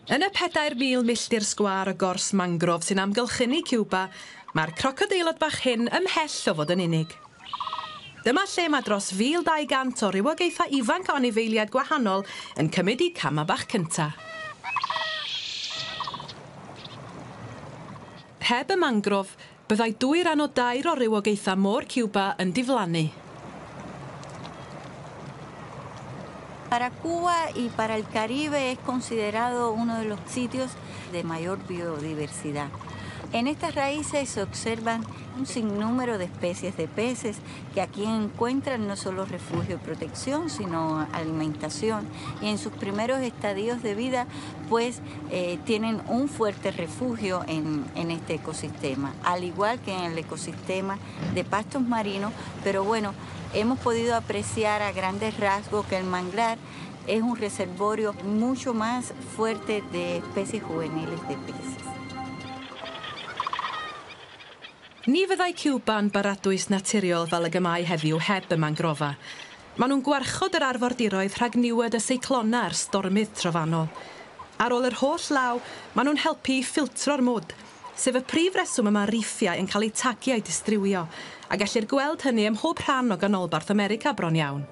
Yn y 4,000 milltir sgwâr o gors mangrof sy'n amgylchynu Cuba, mae'r crocodeilod bach hyn ymhell o fod yn unig. Dyma lle mae dros 1,200 o rywogaethau ifanc o anifeiliaid gwahanol yn cymryd eu camau bach cynta. Heb y mangrof, byddai 2 ran o 3 o rywogaethau môr Cuba yn diflannu. Para Cuba y para el Caribe es considerado uno de los sitios de mayor biodiversidad. En estas raíces se observan un sinnúmero de especies de peces que aquí encuentran no solo refugio y protección, sino alimentación. Y en sus primeros estadios de vida, pues, tienen un fuerte refugio en este ecosistema, al igual que en el ecosistema de pastos marinos, pero bueno, hemos podido apreciar a grandes rasgos que el manglar es un reservorio mucho más fuerte de especies juveniles de peces. Ni fyddai Cuba'n baradwys naturiol fel ag y mae heddiw heb y mangrofa. Maen nhw'n gwarchod yr arfordiroedd rhag niwed y seiclona a'r stormydd trofannol. Ar ôl yr holl law, maen nhw'n helpu i ffiltro'r mwd, sef y prif reswm y mae riffiau yn cael eu tagu a'u distrywio, a gellir gweld hynny ym mhob rhan o ganolbarth America bron iawn.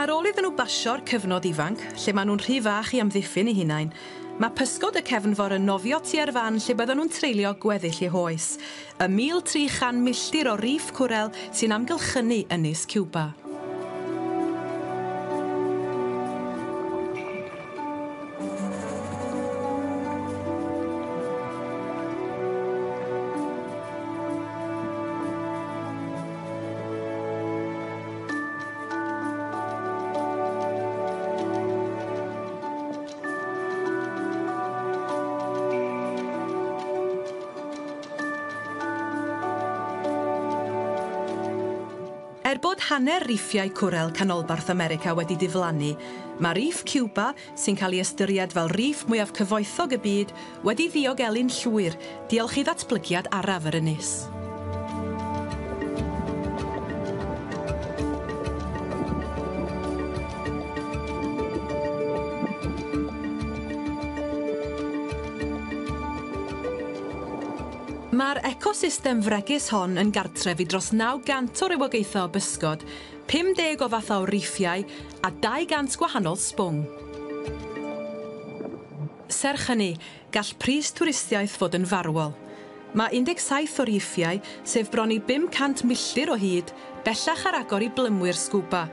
Ar ôl iddyn nhw basio'r cyfnod ifanc, lle maen nhw'n rhy fach i amddiffyn eu hunain, mae pysgod y cefnfor yn nofio tua'r fan lle bydden nhw'n treulio gweddill eu hoes, y 1,300 milltir o riff cwrel sy'n amgylchynu ynys Cuba. Er bod hanner riffiau cwrel canolbarth America wedi diflannu, mae riff Cuba, sy'n cael ei ystyried fel riff mwyaf cyfoethog y byd, wedi ddiogelu'n llwyr, diolch i ddatblygiad araf yr ynys. Mae'r ecosystem fregus hon yn gartref i dros 900 o rywogaethau o bysgod, 50 o fathau o riffiau a 200 gwahanol sbwng. Serch hynny, gall pris twristiaeth fod yn farwol. Mae 17 o riffiau, sef bron i 500 milltir o hyd, bellach ar agor i blymwyr sgwba,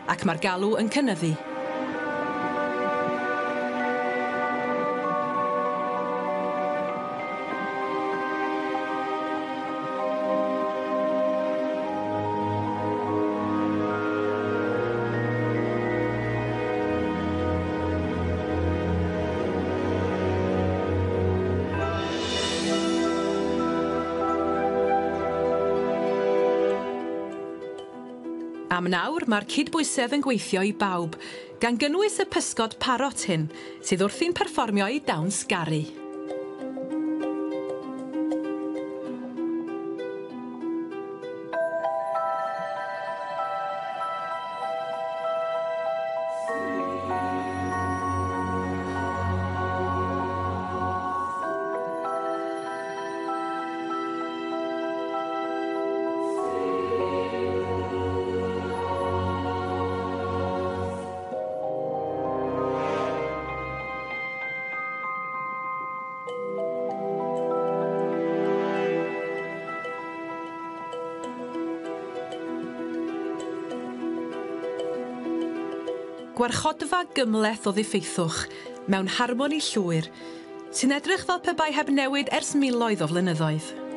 ac mae'r galw yn cynyddu. Am nawr, mae'r cydbwysedd yn gweithio i bawb, gan gynnwys y pysgod parot hyn, sydd wrthi'n perfformio eu dawns garu. Gwarchodfa gymhleth o ddiffeithwch, mewn harmoni llwyr, sy'n edrych fel pe bai heb newid ers miloedd o flynyddoedd.